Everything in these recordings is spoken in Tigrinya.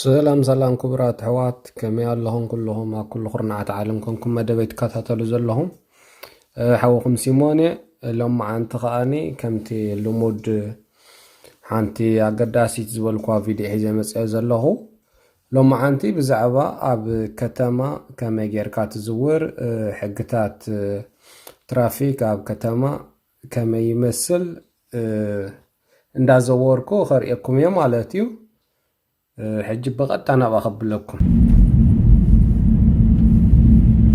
ሰላም ሰላም ክቡራት ኣሕዋት፣ ከመይ ኣለኹም ኩልኹም? ኣብ ኩሉ ኩርናዓት ዓለም ኮንኩም መደበይ ትከታተሉ ዘለኹም፣ እ፣ ሓውኹም ሲሞን እየ። ሎማዓንቲ ከኣኒ ከምቲ ልሙድ ሓንቲ ኣገዳሲት ዝበልኩዋ ቪድዮ ሒዘ መፅአ ዘለኹ። ሎማዓንቲ ብዛዕባ ኣብ ከተማ ከመይ ጌርካ ትዝውር፣ እ፣ ሕግታት፣ እ፣ ትራፊክ ኣብ ከተማ ከመይ ይመስል፣ እ፣ እንዳዘወርኩ ከርእየኩም እየ ማለት እዩ። እ፣ ሕጂ ብቐጥታ ናብኣ ከብለኩም።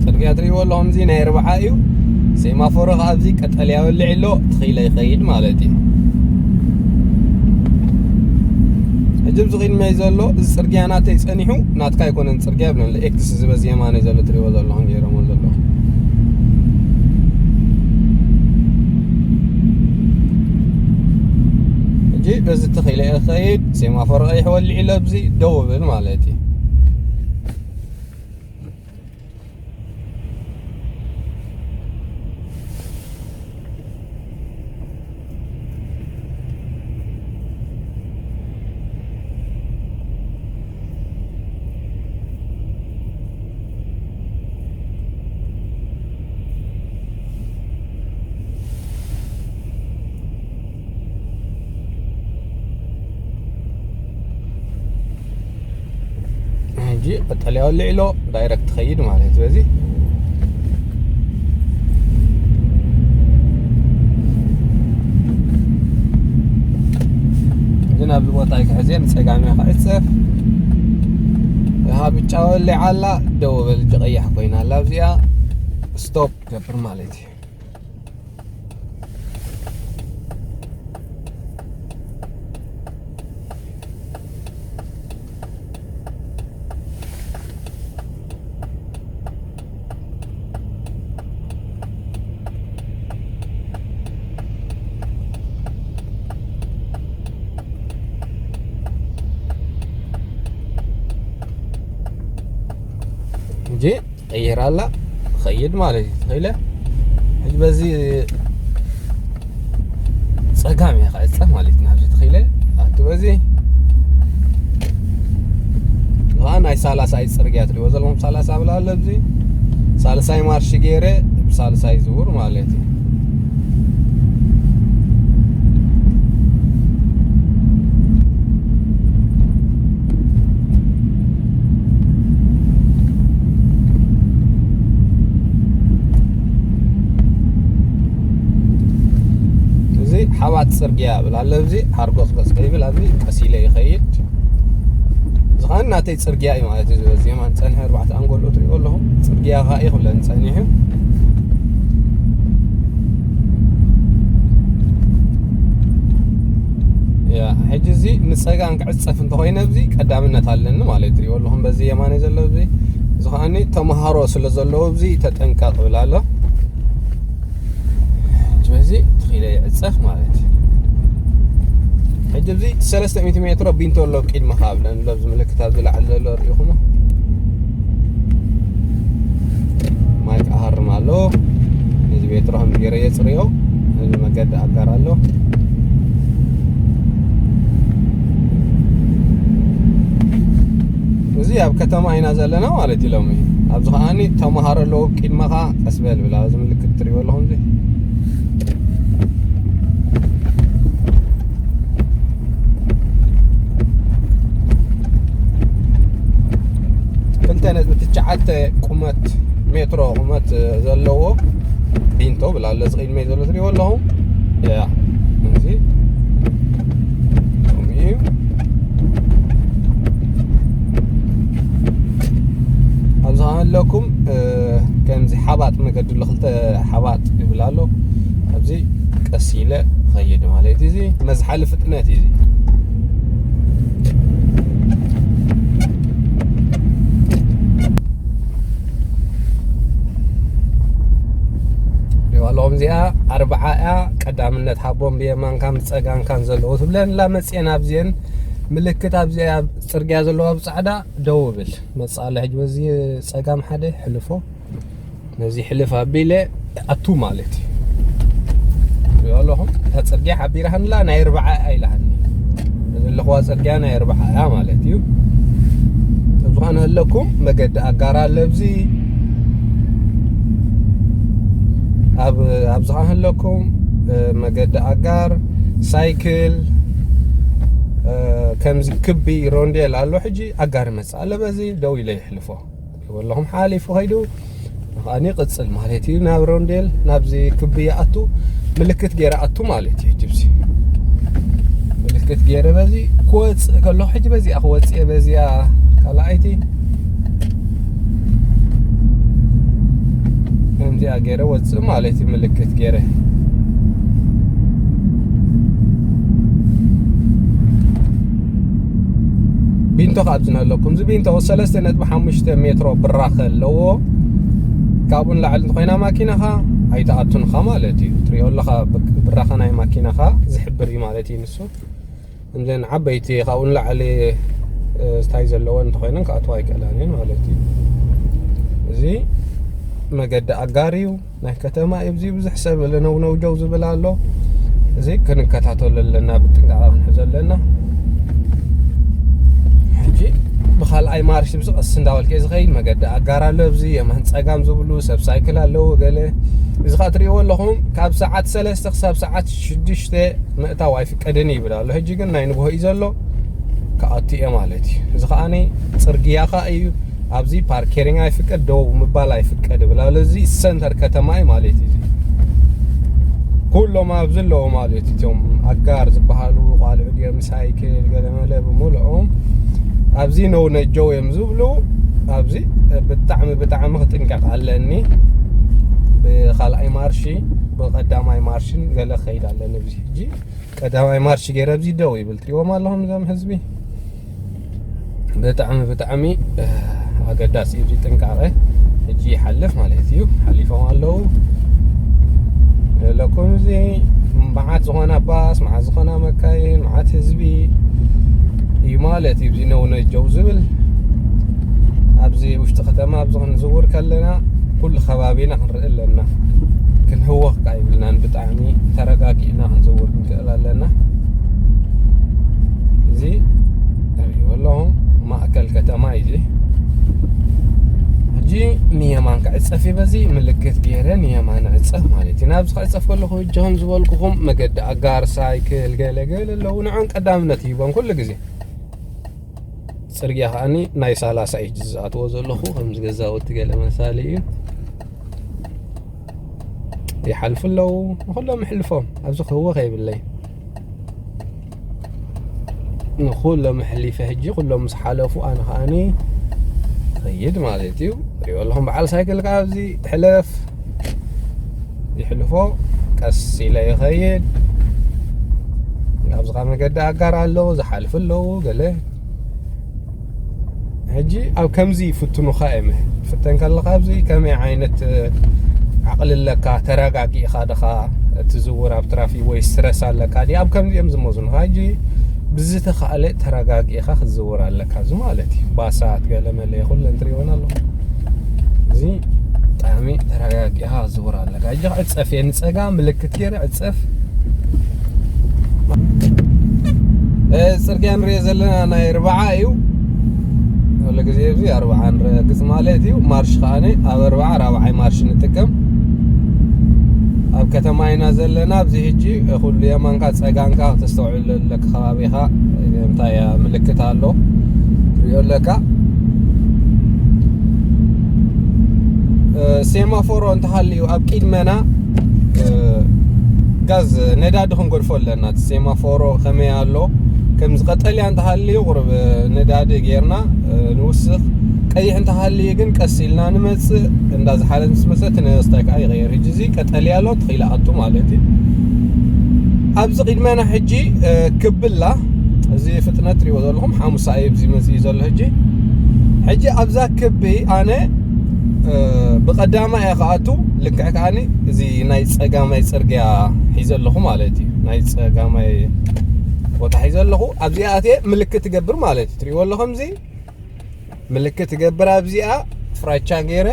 ጽርግያ ትርእይዎ ኣለኹም፣ እዚ ናይ ኣርብዓ እዩ። ሴማፎሮ ከኣ ኣብዚ ቀጠልያ ወልዕ ኣሎ፣ ትኺለ ይኸይድ ማለት እዩ። ሕጂ ኣብዚ ቅድመይ ዘሎ እዚ ጽርግያ ናተይ ጸኒሑ፣ ናትካ ኣይኮነን ጽርግያ ይብለኒ። ኤክስ ዝበዝ የማነይ ዘሎ ትርእይዎ ዘለኹም ገይሮሞ ዘለኹም። ሕጂ በዚ ተኺለ እየ ክኸይድ፣ ሴማፎር ቀይሕ ወሊዑ ኣሎ፣ ኣብዚ ደው እብል ማለት እዩ። ሕጂ ቀጠልያ ወሊዕ ኣሎ፣ ዳይረክት ትኸይድ ማለት እዩ። በዚ ግን ኣብዚ ቦታ ኣይክሕዝየ፣ ንጸጋም እያ ክዕጸፍ። እሃ ብጫ ወሊዓ ኣላ፣ ደው በል፣ እጂ ቀያሕ ኮይና ኣላ። ኣብዚኣ ስቶፕ ገብር ማለት እዩ። እንጂ ቀይር ኣላ፣ ኸይድ ማለት እዩ። ተኸይለ ሕጂ በዚ ጸጋም እየ ክዕጸፍ ማለት እዩ። ናብዚ ተኸይለ ኣቱ በዚ ዋ ናይ ሰላሳ እዩ ጽርግያ ትሪእዎ ዘለኹም፣ ሰላሳ ብላ ኣሎ። ኣብዚ ሳልሳይ ማርሽ ገይረ ብሳልሳይ ዝውር ማለት እዩ። እዚ ሓባት ጽርግያ ይብል ኣሎ። ኣብዚ ሓርጎጽጎጽ ከይብል ኣብዚ ቀስ ኢለ ይኸይድ። እዚ ኸኣ ናተይ ጽርግያ እዩ ማለት እዩ። ዝበዚ የማን ጸንሐ ኣርባዕተ ኣንጎሎ ትሪእዎ ኣለኹም። ጽርግያ ኸኣ እዩ ክብለኒ ጸኒሑ። ያ፣ ሕጂ እዚ ንጸጋም ክዕጸፍ እንተኾይነ ኣብዚ ቀዳምነት ኣለኒ ማለት እዩ። ትሪእዎ ኣለኹም በዚ የማነይ ዘሎ እዚ። እዚ ኸኣኒ ተምሃሮ ስለ ዘለዉ ኣብዚ ተጠንቀቕ ይብል ኣሎ። ሕጂ በዚ ተኺለ ይዕጸፍ ማለት እዩ። ሕጂ ኣብዚ ሰለስተ ሚእቲ ሜትሮ ቢንቶ ኣሎ ቅድመኻ ብለን ኣሎ ኣብዚ ምልክት ኣብዚ ላዕሊ ዘሎ ርኢኹሞ። ማይ ክኣሃርም ኣሎ። ነዚ ቤትሮ ከም ገይረ የጽርዮ። እዚ መገዲ ኣጋር ኣሎ። እዚ ኣብ ከተማ ኢና ዘለና ማለት እዩ ሎሚ። ኣብዚ ከኣኒ ተምሃሮ ኣለዉ ቅድመኻ፣ ቀስ በል ብላ። እዚ ምልክት ትሪእዎ ኣለኹም እዚ። ክልተ ነጥቢ ትሽዓተ ቁመት፣ ሜትሮ ቁመት ዘለዎ ቢንቶ ብላ ኣሎ። እዚ ቅድመይ ዘሎ ትሪእዎ ኣለኹም። ያ፣ እዚ ከምኡ እዩ። ኣብዚ ከመለኩም፣ እ፣ ከምዚ ሓባጥ መገዲ ኣሎ፣ ክልተ ሓባጥ ይብል ኣሎ። ኣብዚ ቀስ ኢለ ኸይድ ማለት እዩ። እዚ መዝሓሊ ፍጥነት እዩ። እዚ ሪዋ ኣለኹም፣ እዚኣ ኣርብዓ እያ። ቀዳምነት ሃቦም ብየማንካን ብጸጋምካን ዘለዉ ትብለን። ላ መጽኤን ኣብዚአን ምልክት ኣብዚ ኣብ ጽርግያ ዘለዋ ብጻዕዳ ደው ብል። መጽእ ኣሎ። ሕጂ በዚ ጸጋም ሓደ ሕልፎ። ነዚ ሕልፍ ኣቢለ ኣቱ ማለት እዩ። ሪኦ ኣለኹም፣ እታ ጽርግያ ሓቢራሃንላ ናይ ኣርብዓ እያ ኢላሃኒ። ዘለኹዋ ጽርግያ ናይ ኣርብዓ እያ ማለት እዩ። ዝኾነ ህለኩም መገዲ ኣጋር ኣለብዚ። ኣብ ኣብዚ ኸዓ ህለኩም መገዲ ኣጋር ሳይክል ከምዚ ክቢ ሮንዴል ኣሎ። ሕጂ ኣጋር መጽእ ኣለ። በዚ ደው ኢለ ይሕልፎ። ወለኹም ሓሊፉ ኸይዱ። ከኣኒ ቅጽል ማለት እዩ ናብ ሮንዴል ናብዚ ክቢ ይኣቱ። ምልክት ገይረ ኣቱ ማለት እዩ። ሕጂ ምልክት ገይረ በዚ ክወፅእ ከሎ ሕጂ በዚኣ ክወፅእ እየ። በዚኣ ካልኣይቲ ከምዚኣ ገይረ ወፅእ ማለት እዩ። ምልክት ገይረ ቢንቶ ካብ ዝነለኩም እዚ ቢንቶ ሰለስተ ነጥቢ ሓሙሽተ ሜትሮ ብራኸ ኣለዎ። ካብኡ ንላዕሊ እንተኾይና ማኪናኻ ኣይትኣቱንኻ ማለት እዩ። ትሪኦ ኣለኻ ብራኸ ናይ ማኪናኻ ዝሕብር እዩ ማለት እዩ። ንሱ እዘን ዓበይቲ ካብኡ ንላዕሊ እንታይ ዘለወን እንተኾይነን ክኣትዋ ኣይክእላን እየን ማለት እዩ። እዚ መገዲ ኣጋር እዩ። ናይ ከተማ እዩ። ብዙሕ ሰብ ነውነው ጀው ዝብል ኣሎ። እዚ ክንከታተሎ ኣለና፣ ብጥንቃቐ ክንሕዞ ኣለና። ሕጂ ብኻልኣይ ማርሽ ብዚ ቀስ እንዳበልከ ዝኸይድ መገዲ ኣጋር ኣሎ። ኣብዚ የማን ጸጋም ዝብሉ ሰብ ሳይክል ኣለዉ። ገለ እዚ ኸኣ ትርእይዎ ኣለኹም ካብ ሰዓት ሰለስተ ክሳብ ሰዓት ሽዱሽተ ምእታው ኣይፍቀድን ይብል ኣሎ። ሕጂ ግን ናይ ንግሆ እዩ ዘሎ። ክኣቱ እየ ማለት እዩ። እዚ ከኣኒ ጽርግያ ከኣ እዩ። ኣብዚ ፓርኬሪንግ ኣይፍቀድ፣ ደው ምባል ኣይፍቀድ ይብል ኣሎ። እዚ ሰንተር ከተማ እዩ ማለት እዩ። ኩሎም ኣብዚ ኣለዉ ማለት እዩ። እቶም ኣጋር ዝበሃሉ ቋልዑ ድዮም ሳይክል ገለመለ ብምልኦም ኣብዚ ነው ነጀው እዮም ዝብሉ። ኣብዚ ብጣዕሚ ብጣዕሚ ክጥንቀቕ ኣለኒ። ብኻልኣይ ማርሺ ብቐዳማይ ማርሽን ገለ ክኸይድ ኣለኒ። ኣብዚ ሕጂ ቀዳማይ ማርሽ ገይረ ኣብዚ ደው ይብል ትሪዎም ኣለኹም እዞም ህዝቢ። ብጣዕሚ ብጣዕሚ ኣገዳሲ እዩ እዚ ጥንቃቐ። ሕጂ ይሓልፍ ማለት እዩ። ሓሊፎም ኣለዉ ለኩም እዚ መዓት ዝኾና ባስ፣ መዓት ዝኾና መካይን፣ መዓት ህዝቢ እዩ ማለት እዩ። እዚ ነው ነጀው ዝብል ኣብዚ ውሽጢ ከተማ ኣብዚ ክንዝውር ከለና ኩሉ ከባቢና ክንርኢ ኣለና። ክንህወኽ ከኣ ይብልናን ብጣዕሚ ተረጋጊእና ክንዝውር ክንክእል ኣለና። እዚ ትሪእዎ ኣለኹም ማእከል ከተማ እዩ። እዚ ሕጂ ንየማን ክዕጸፍ እዩ። በዚ ምልክት ገይረ ንየማን ዕጸፍ ማለት እዩ። ናብዚ ክዕጸፍ ከለኹ ሕጂ ከም ዝበልኩኹም መገዲ ኣጋር ሳይክል ገለ ገለ ኣለዉ። ንዕን ቀዳምነት ይህቦም ኩሉ ግዜ። ጽርግያ ከኣኒ ናይ ሰላሳ እዩ ዝኣትዎ ዘለኹ ከምዚ ገዛውቲ ገለ መሳሊ እዩ። ይሓልፉ ኣለዉ። ንኹሎም እሕልፎም ኣብዚ ክህወኽ የብለይ። ንኹሎም ኣሕሊፈ ሕጂ ኩሎም ምስ ሓለፉ ኣነ ከኣኒ ኸይድ ማለት እዩ። ሪኦ ኣለኹም በዓል ሳይክል ከኣ ኣብዚ ትሕለፍ ይሕልፎ ቀስ ኢለ ይኸይድ። ኣብዚ ከኣ መገዲ ኣጋር ኣሎ ዝሓልፉ ኣለዉ ገለ ሕጂ ኣብ ከምዚ ይፍትኑኻ እዮም። ትፍተን ከለኻ ኣብዚ ከመይ ዓይነት ዓቕሊ ኣለካ? ተረጋጊእኻ ድኻ ትዝውር ኣብ ትራፊክ ወይ ስትረስ ኣለካ ድዩ? ኣብ ከምዚ እዮም ዝመዝኑኻ። ሕጂ ብዝተኻእለ ተረጋጊእኻ ክትዝውር ኣለካ እዚ ማለት እዩ። ባሳት ገለመለ ኩለን ትሪእወን ኣለኹም። እዚ ብጣዕሚ ተረጋጊእኻ ክትዝውር ኣለካ። ሕጂ ክዕጸፍ እየ ንጸጋ ምልክት ገይረ ዕጸፍ። ጽርግያ ንሪኦ ዘለና ናይ ኣርብዓ እዩ። ኩሉ ግዜ ኣብዚ ኣርብዓ ንረግጽ ማለት እዩ። ማርሽ ከኣ ኣብ ኣርብዓ ራብዓይ ማርሽ ንጥቀም። ኣብ ከተማ ኢና ዘለና። ኣብዚ ሕጂ ኩሉ የማንካ ጸጋንካ ክተስተውዕል ኣለካ። ከባቢኻ እንታይ ምልክት ኣሎ ትሪኦ ኣለካ። ሴማፎሮ እንተሃልዩ ኣብ ቂድመና ጋዝ ነዳዲ ክንገድፎ ኣለና። እቲ ሴማፎሮ ከመይ ኣሎ? ከምዚ ቀጠልያ እንተሃልዩ ቁሩብ ነዳዲ ጌርና ንውስኽ። ቀይሕ እንተሃልዩ ግን ቀስ ኢልና ንመጽእ። እንዳ ዝሓለት ምስ መጸት ነስታይ ከኣ ይቕየር። ሕጂ እዚ ቀጠልያ ኣሎ፣ ትኺኢለ ኣቱ ማለት እዩ። ኣብዚ ቂድመና ሕጂ ክብላ እዚ ፍጥነት ትሪእዎ ዘለኹም ሓሙሳ እዩ ኣብዚ መጽእ ዘሎ። ሕጂ ሕጂ ኣብዛ ክቢ ኣነ ብቐዳማ እየ ክኣቱ። ልክዕ ከኣኒ እዚ ናይ ጸጋማይ ጽርግያ ሒዘ ኣለኹ ማለት እዩ። ናይ ጸጋማይ ቦታ ሒዘ ኣለኹ። ኣብዚኣ ኣትየ ምልክት ትገብር ማለት እዩ። ትሪእዎ ኣለኹም እዚ ምልክት ትገብር ኣብዚኣ ፍራቻ ገይረ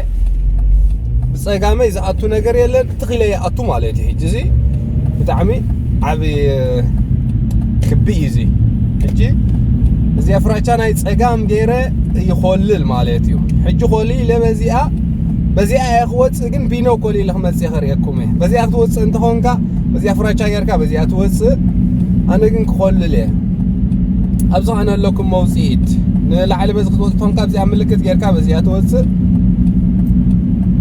ብጸጋመይ ዝኣቱ ነገር የለን። ትኺለ ይኣቱ ማለት እዩ። ሕጂ እዚ ብጣዕሚ ዓቢ ክቢ እዩ እዚ። ሕጂ እዚኣ ፍራቻ ናይ ጸጋም ገይረ ይኾልል ማለት እዩ። ሕጂ ኮሊ ኢለ በዚኣ፣ በዚኣ እየ ክወፅእ፣ ግን ቢኖ ኮሊ ኢለ ክመፅእ ከርእየኩም እየ። በዚኣ ክትወፅእ እንተኾንካ፣ በዚኣ ፍራቻ ጌርካ በዚኣ ትወፅእ። ኣነ ግን ክኾልል እየ። ኣብዚ ከኣ ኣለኩም መውፅኢት። ንላዕሊ በዚ ክትወፅእ እንተኾንካ፣ ኣብዚኣ ምልክት ጌርካ በዚኣ ትወፅእ።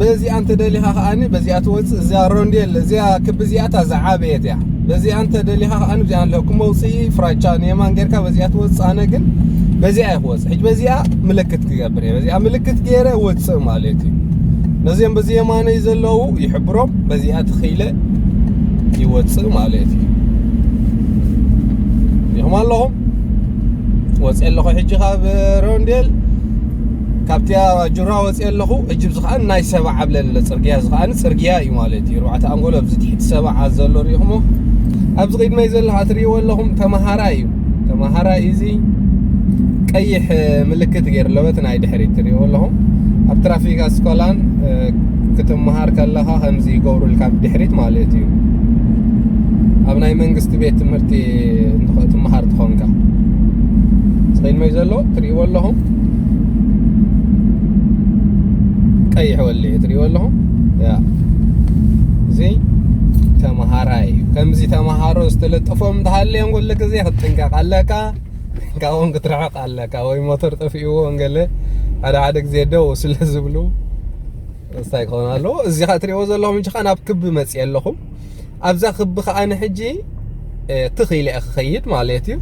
በዚኣ እንተ ደሊኻ ከኣኒ በዚኣ ትወፅእ። እዚኣ ሮንዴል፣ እዚኣ ክቢ እዚኣ እታ ዝዓበየት እያ። በዚኣ እንተ ደሊኻ ከኣ ኣብዚኣ ኣለኩም መውፅኢ ፍራቻ ንየማን ጌርካ በዚኣ ትወፅእ። ኣነ ግን በዚኣ እየ ክወፅእ። ሕጂ በዚኣ ምልክት ክገብር እየ። በዚኣ ምልክት ገይረ እወፅእ ማለት እዩ። ነዚኦም በዚ የማነይ ዘለዉ ይሕብሮም፣ በዚኣ ትኽኢለ ይወፅእ ማለት እዩ። ዲኹም ኣለኹም? ወፅየ ኣለኹ ሕጂ ካብ ሮንዴል፣ ካብቲያ ጁራ ወፅየ ኣለኹ። ሕጂ እዚ ከኣ ናይ ሰብዓ ብለን ኣሎ ፅርግያ፣ እዚ ከኣ ፅርግያ እዩ ማለት እዩ። ኣርባዕተ ኣንጎሎ ኣብዚ ትሕቲ ሰብዓ ዘሎ ሪኢኹሞ። ኣብዚ ቅድመይ ዘሎ ከኣ ትርእይዎ ኣለኹም ተመሃራይ እዩ። ተመሃራይ እዚ ቀይሕ ምልክት ገይሩ ኣሎ በቲ ናይ ድሕሪት ትርእይዎ ኣለኹም። ኣብ ትራፊክ ኣስኮላን፣ እ፣ ክትመሃር ከለኻ ከምዚ ይገብሩልካ ብድሕሪት ማለት እዩ። ኣብ ናይ መንግስቲ ቤት ትምህርቲ እንትኸ-፣ ትመሃር ትኾንካ። እዚ ቅድመይ ዘሎ ትርእይዎ ኣለኹም። ቀይሕ ወሊ ትርእይዎ ኣለኹም። ያ። እዚ ተመሃራይ እዩ። ከምዚ ተመሃሮ ዝተለጠፎም እንተሃልዮም ኩሉ ግዜ ክትጥንቀቕ ኣለካ። ካብኦም ክትርሕቕ ኣለካ። ወይ ሞተር ጠፊእዎ፣ ገለ ሓደ ሓደ ግዜ ደው ስለ ዝብሉ እንታይ ክኾን ኣለዎ። እዚ ኸኣ ትርእይዎ ዘለኹም ሕጂ ኸኣ ናብ ክቢ መፅየ ኣለኹም። ኣብዛ ክቢ ኸኣ ንሕጂ፣ እ፣ ትኽ ኢለ እየ ክኸይድ ማለት እዩ።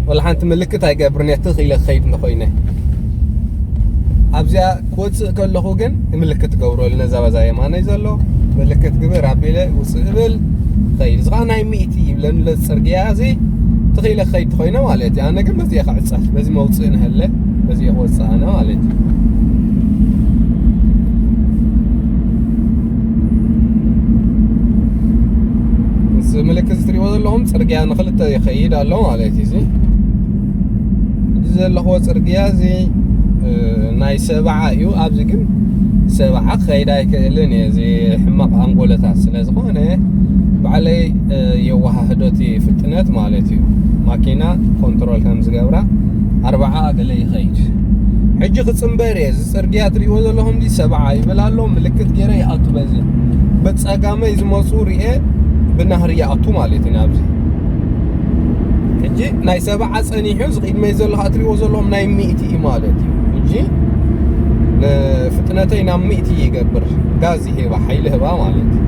ወላ ሓንቲ ምልክት ኣይገብርን እየ፣ ትኽ ኢለ ክኸይድ እንተኾይነ። ኣብዚኣ ክወፅእ ከለኹ ግን ምልክት ትገብረሉ፣ ነዛ በዛ የማነይ ዘሎ ምልክት ግብር ኣቢለ ውፅእ እብል። ኸይድ። እዚ ኸዓ ናይ ሚእቲ ይብለኒ፣ ነዚ ጽርግያ እዚ ትኽ ኢለ ክኸይድ ተኾይነ ማለት እዩ። ኣነ ግን በዚ እየ ክዕጸፍ፣ በዚ መውጽኢ ንሀለ፣ በዚ እየ ክወጽእ ኣነ ማለት እዩ። እዚ ምልክት እዚ ትሪእዎ ዘለኹም ጽርግያ ንኽልተ ይኸይድ ኣሎ ማለት እዩ። እዚ፣ እዚ ዘለኽዎ ጽርግያ እዚ፣ እ፣ ናይ ሰብዓ እዩ። ኣብዚ ግን ሰብዓ ክኸይድ ኣይክእልን እየ። እዚ ሕማቕ ኣንጎለታት ስለ ዝኾነ ባዕለይ፣ እ፣ የወሃህዶ እቲ ፍጥነት ማለት እዩ። ማኪና ኮንትሮል ከም ዝገብራ ኣርባዓ ገለ ይኸይድ። ሕጂ ክጽንበር እየ። እዚ ጽርግያ ትሪእዎ ዘለኹም እዚ ሰብዓ ይብል ኣሎ። ምልክት ገይረ ይኣቱ በዚ። በጸጋመይ ዝመጹ ርኤ ብናህሪ ይኣቱ ማለት እዩ ናብዚ። ሕጂ ናይ ሰብዓ ጸኒሑ፣ እዚ ቅድመይ ዘሎ ከኣ ትሪእዎ ዘለኹም ናይ ሚእቲ እዩ ማለት እዩ። ሕጂ ንፍጥነተይ ናብ ሚእቲ ይገብር፣ ጋዝ ይህባ፣ ሓይሊ ህባ ማለት እዩ።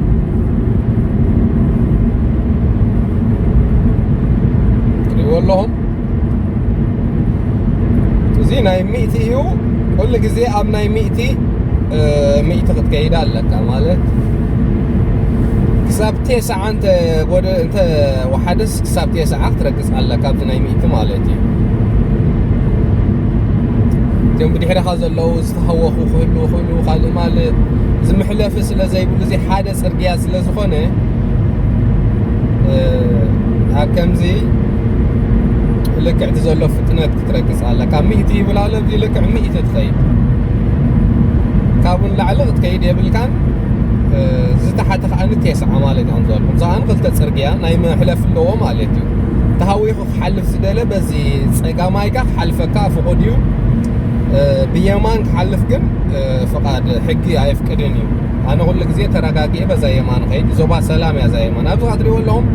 ትሪእዎ ኣለኹም? እዚ ናይ ሚእቲ እዩ። ኩሉ ግዜ ኣብ ናይ ሚእቲ፣ እ፣ ሚእቲ ክትከይድ ኣለካ ማለት፣ ክሳብ ቴስዓ እንተ ጎደ-፣ እንተ ወሓደስ ክሳብ ቴስዓ ክትረግጽ ኣለካ፣ ኣብቲ ናይ ሚእቲ ማለት እዩ። እቶም ብድሕረኻ ዘለዉ ዝተሃወኹ ክህልዉ ይኽእሉ፣ ካልእ ማል፣ እዚ መሕለፊ ስለ ዘይብሉ፣ እዚ ሓደ ጽርግያ ስለ ዝኾነ፣ እ፣ ኣብ ከምዚ ልክዕ እቲ ዘሎ ፍጥነት ክትረግጽ ኣለካ። ሚእቲ ይብል ኣሎ፣ እዚ ልክዕ ሚእቲ ትኸይድ። ካብኡ ንላዕሊ ክትከይድ የብልካን። እ፣ ዝተሓተ ከኣ ቴስዓ ማለት እዮም ዘለኹም። እዛ ከኣ ክልተ ጽርግያ ናይ መሕለፊ ኣለዎ ማለት እዩ። ተሃዊኹ ክሓልፍ ዝደለ በዚ ጸጋማይካ ክሓልፈካ ፍቑድ እዩ። እ፣ ብየማን ክሓልፍ ግን፣ እ፣ ፍቓድ ሕጊ ኣየፍቅድን እዩ። ኣነ ኩሉ ግዜ ተረጋጊኤ በዛ የማን ኸይድ። ዞባ ሰላም እያ እዛ የማን። ኣብዚ ከኣ ትሪእዎ ኣለኹም፣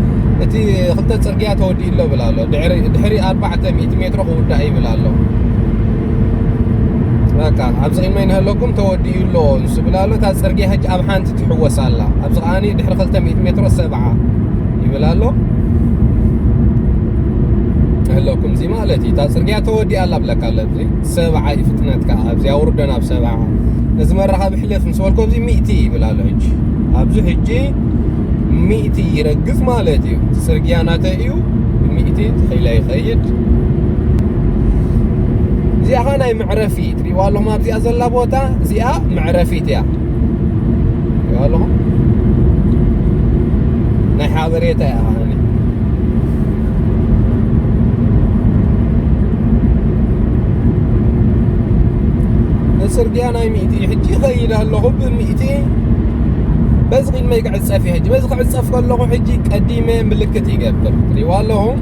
እቲ ክልተ ጽርግያ ተወዲኡ ኣሎ ይብል ኣሎ። ድሕሪ፣ ድሕሪ ኣርባዕተ ሚእቲ ሜትሮ ክውዳእ ይብል ኣሎ። በቃ፣ ኣብዚ ቅድመይ ንህለኩም ተወዲኡ ኣሎ ንሱ ይብል ኣሎ። እታ ጽርግያ ሕጂ ኣብ ሓንቲ ትሕወስ ኣላ። ኣብዚ ከኣ ድሕሪ ክልተ ሚእቲ ሜትሮ ሰብዓ ይብል ኣሎ። ኣለኩም እዚ ማለት እዩ። እታ ጽርግያ ተወዲኣ ኣላ ብለካ ኣሎ። ኣብዚ ሰብዓ እዩ ፍጥነትካ። ኣብዚ ኣውርዶ ናብ ሰብዓ። እዚ መራኸቢ ሕለፍ ምስ በልኮ ኣብዚ ሚእቲ ይብል ኣሎ ሕጂ። ኣብዚ ሕጂ ሚእቲ ይረግጽ ማለት እዩ። እቲ ጽርግያ ናተይ እዩ። ሚእቲ ትኺለ ይኸይድ። እዚኣ ኸኣ ናይ መዕረፊ ትሪእዋ ኣለኹም። ኣብዚኣ ዘላ ቦታ እዚኣ መዕረፊት እያ። ትሪእዋ ኣለኹም። ናይ ሓበሬታ እያ ኸኣ። ንጽርግያ ናይ ሚእቲ ሕጂ ይኸይድ ኣለኹ ብሚእቲ። በዚ ቅድመይ ክዕጸፍ እየ ሕጂ። በዚ ክዕጸፍ ከለኹ ሕጂ ቀዲመ ምልክት ይገብር። ትሪእዋ ኣለኹም።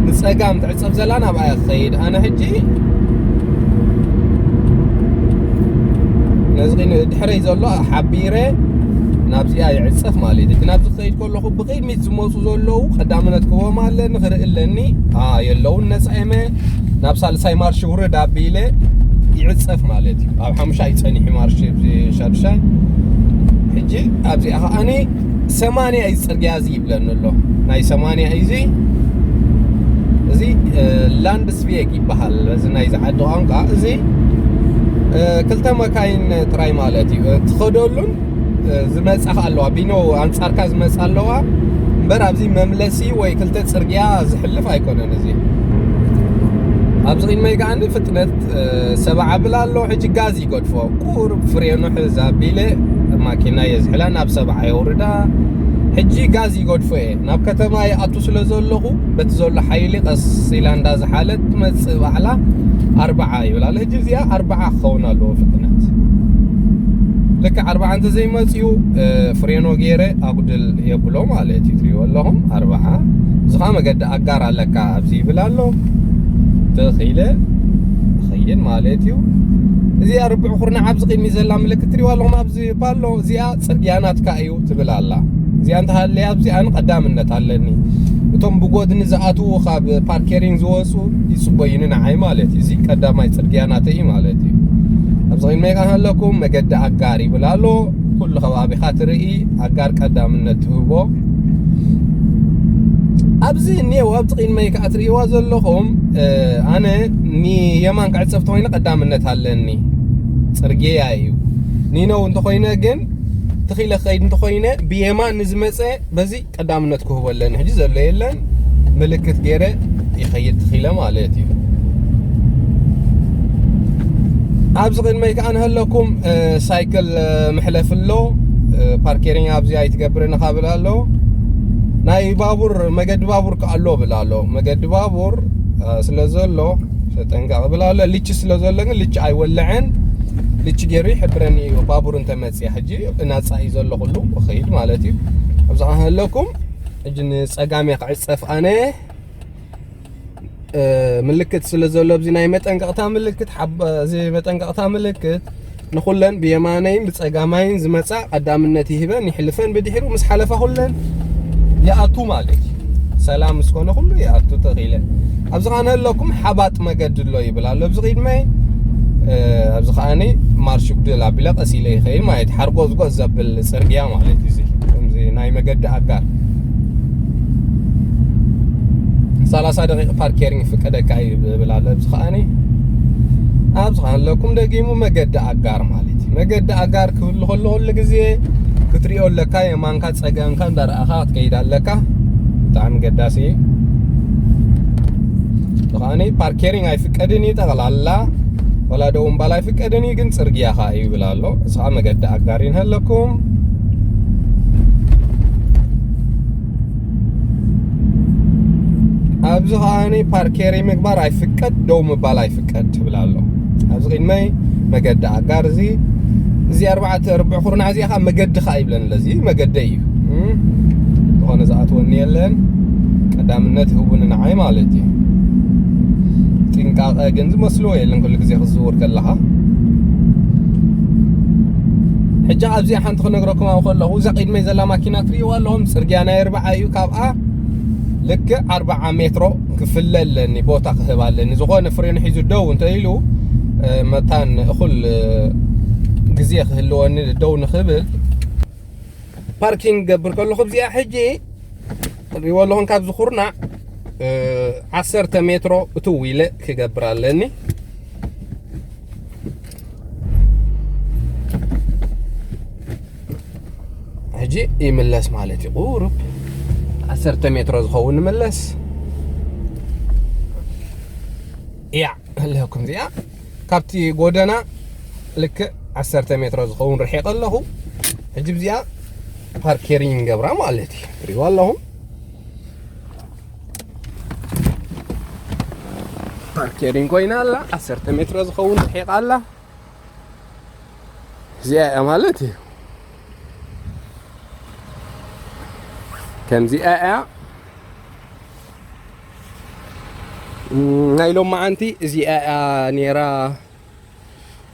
ንጸጋም ትዕጸፍ ዘላ ናብኣ እያ ትኸይድ። ኣነ ሕጂ እዚ ድሕረይ ዘሎ ሓቢረ ናብዚኣ ይዕጸፍ ማለት እዩ። ናብዚ ክኸይድ ከለኹ ብቕድሚት ዝመፁ ዘለዉ ቀዳምነት ክህቦም ኣለኒ፣ ክርኢ ኣለኒ። የለውን፣ ነፃ እየ፣ ናብ ሳልሳይ ማርሽ ውርድ ኣቢለ ይዕጸፍ ማለት እዩ። ኣብ ሓሙሻይ ጸኒሑ ማርሽ፣ ሻዱሻይ። ሕጂ ኣብዚኣ ከዓኒ ሰማንያ እዩ ጽርግያ እዚ ይብለኒ ኣሎ። ናይ ሰማንያ እዩ እዚ። እዚ ላንድስቪግ ይበሃል በዚ ናይ ዝዓዲ ቋንቋ። እዚ ክልተ መካይን ጥራይ ማለት እዩ ትኸደሉን ዝመጻ ከ ኣለዋ፣ ቢኖ ኣንጻርካ ዝመጻ ኣለዋ እምበር ኣብዚ መምለሲ ወይ ክልተ ጽርግያ ዝሕልፍ ኣይኮነን። እዚ ኣብዚ ቅድመይ ከዓኒ ፍጥነት ሰብዓ ብል ኣሎ። ሕጂ ጋዝ ይገድፎ፣ ቁሩብ ፍሬኑ ሕዝ ኣቢለ ማኪና የዝሕላ ናብ ሰብዓ የውርዳ። ሕጂ ጋዝ ይገድፎ እየ፣ ናብ ከተማ ይኣቱ ስለ ዘለኹ በቲ ዘሎ ሓይሊ ቀስ ኢላ እንዳዝሓለት ትመጽእ ባዕላ። ኣርባዓ ይብል ኣሎ። ሕጂ እዚኣ ኣርባዓ ክኸውን ኣለዎ ፍጥነት። ልክዕ ኣርባዓ እንተዘይመጽኡ ፍሬኖ ገይረ ኣጉድል የብሎ ማለት እዩ። ትሪእዎ ኣለኹም ኣርባዓ። እዚ ኸዓ መገዲ ኣጋር ኣለካ ኣብዚ ይብል ኣሎ። ተኺለ ኸይድ ማለት እዩ። እዚኣ ርብዒ ኩርናዕ ኣብዚ ቅድሚ ዘላ ምልክት ትሪእዋ ኣለኹም ኣብዚ ፓሎ። እዚኣ ጽርግያ ናትካ እዩ ትብል ኣላ። እዚኣ እንተሃለያ ኣብዚኣ ንቐዳምነት ኣለኒ። እቶም ብጎድኒ ዝኣትዉ ካብ ፓርኬሪንግ ዝወፁ ይፅበዩኒ ንዓይ ማለት እዩ። እዚ ቀዳማይ ፅርግያ ናተይ እዩ ማለት እዩ። ኣብዚ ቅድመይ ከዓ ኣለኩም መገዲ ኣጋር ይብል ኣሎ። ኩሉ ከባቢኻ ትርኢ፣ ኣጋር ቀዳምነት ትህቦ። ኣብዚ እኒአው ኣብቲ ቅድመይ ከዓ ትርእይዋ ዘለኹም ኣነ ንየማን ክዕፀፍ ተኮይነ ቀዳምነት ኣለኒ። ፅርግያ እዩ። ኒነው እንተኮይነ ግን ትኺለ ክኸይድ እንተኮይነ ብየማን ንዝመፀ በዚ ቀዳምነት ክህቦ ኣለኒ። ሕጂ ዘሎ የለን፣ ምልክት ገይረ ይኸይድ ትኺለ ማለት እዩ። ኣብዚ ቅድመይ ከዓ ንህለኩም ሳይክል መሕለፍ ኣሎ። ፓርኬሪንግ ኣብዚ ኣይትገብርን ኢኻ ብል ኣሎ። ናይ ባቡር መገዲ ባቡር ከዓ ኣሎ ብል ኣሎ። መገዲ ባቡር ስለ ዘሎ ተጠንቀቕ ብል ኣሎ። ልቺ ስለ ዘሎ ግን ልቺ ኣይወልዐን። ልቺ ገይሩ ይሕብረኒ እዩ ባቡር እንተመፅያ። ሕጂ ናፃ እዩ ዘሎ ኩሉ ክኸይድ ማለት እዩ። ኣብዚ ከዓ ኣለኩም። ሕጂ ንፀጋም እየ ክዕፀፍ ኣነ። ምልክት ስለ ዘሎ ኣብዚ ናይ መጠንቀቕታ ምልክት፣ እዚ መጠንቀቕታ ምልክት ንኹለን ብየማነይን ብፀጋማይን ዝመፃ ቀዳምነት ይህበን ይሕልፈን። ብድሕሩ ምስ ሓለፋ ኩለን ይኣቱ ማለት እዩ። ሰላም ምስ ኮነ ኩሉ ይኣቱ ተኺለ። ኣብዚ ኸዓ ንህለኩም ሓባጥ መገዲ ኣሎ ይብል ኣሎ ኣብዚ ቅድመይ። ኣብዚ ከዓኒ ማርሽ ጉድል ኣቢለ ቀስ ኢለ ይኸይድ ማለት እዩ። ሓርጎዝጎዝ ዘብል ፅርግያ ማለት እዩ። እዚ ከምዚ ናይ መገዲ ኣጋር ሰላሳ ደቂቕ ፓርኬሪንግ ፍቀደካ እዩ ዝብል ኣሎ። ኣብዚ ከዓኒ ኣብዚ ከዓኒ ኣለኩም ደጊሙ መገዲ ኣጋር ማለት እዩ። መገዲ ኣጋር ክህሉ ከሎ ኩሉ ግዜ ክትሪኦ ኣለካ፣ የማንካ ፀገምካ እንዳረኣኻ ክትከይድ ኣለካ። ብጣዕሚ ገዳሲ እዩ። ብኸዓኒ ፓርኬሪንግ ኣይፍቀድን እዩ ጠቕላላ፣ ወላ ደው ምባል ኣይፍቀድን እዩ፣ ግን ፅርግያ ኸዓ እዩ ይብል ኣሎ። እዚ ኸዓ መገዲ ኣጋር ይንሀለኩም። ኣብዚ ኸዓኒ ፓርኬሪ ምግባር ኣይፍቀድ፣ ደው ምባል ኣይፍቀድ ትብል ኣሎ። ኣብዚ ቅድመይ መገዲ ኣጋር እዚ፣ እዚ ኣርባዕተ ርብዒ ኩርናዕ እዚኣ ኸዓ መገዲ ኸዓ ይብለን ኣሎ። እዚ መገደይ እዩ። እም፣ ዝኾነ ዝኣትወኒ የለን። ቀዳምነት ህቡኒ ንዓይ ማለት እዩ። ጥንቃቐ ግን ዝመስልዎ የለን ኩሉ ግዜ ክትዝውር ከለኻ። ሕጂ ኣብዚኣ ሓንቲ ክነግረኩም ኣብ ከለኹ፣ እዛ ቅድመይ ዘላ ማኪና ትርእይዋ ኣለኹም፣ ጽርግያ ናይ ኣርብዓ እዩ። ካብኣ ልክዕ ኣርብዓ ሜትሮ ክፍለ ኣለኒ፣ ቦታ ክህብ ኣለኒ። ዝኾነ ፍሬን ሒዙ ደው እንተ ኢሉ፣ እ፣ መታን እኹል፣ እ፣ ግዜ ክህልወኒ ደው ንኽብል ፓርኪንግ ገብር ከለኹ፣ ኣብዚኣ ሕጂ ትሪእዎ ኣለኹም፣ ካብዚ ኩርናዕ፣ እ፣ ዓሰርተ ሜትሮ እትው ኢለ ክገብር ኣለኒ። ሕጂ ይምለስ ማለት እዩ። ቁሩብ ዓሰርተ ሜትሮ ዝኸውን ንምለስ። እያ፣ ኣለኩም እዚኣ። ካብቲ ጎደና ልክዕ ዓሰርተ ሜትሮ ዝኸውን ርሒቕ ኣለኹ። ሕጂ ብዚኣ ፓርኬሪንግ ገብራ ማለት እዩ። ትሪእዋ ኣለኹም። ፓርኬሪንግ ኮይና ኣላ። ዓሰርተ ሜትሮ ዝኸውን ርሒቕ ኣላ። እዚኣ እያ ማለት እዩ። ከምዚኣ እያ። እም፣ ናይ ሎማዓንቲ እዚኣ እያ ነይራ።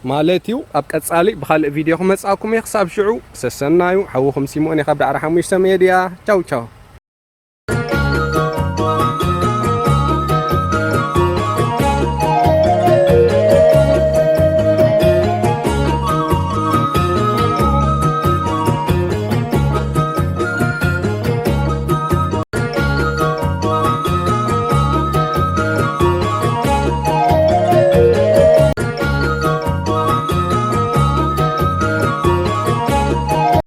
ማለት እዩ። ኣብ ቀጻሊ ብኻልእ ቪድዮ ክመጻኩም እየ። ክሳብ ሽዑ ሰሰናዩ። ሓውኹም ሲሞን እየ ካብ ዳዕሮ ሓሙሽተ ሜድያ። ቻው ቻው።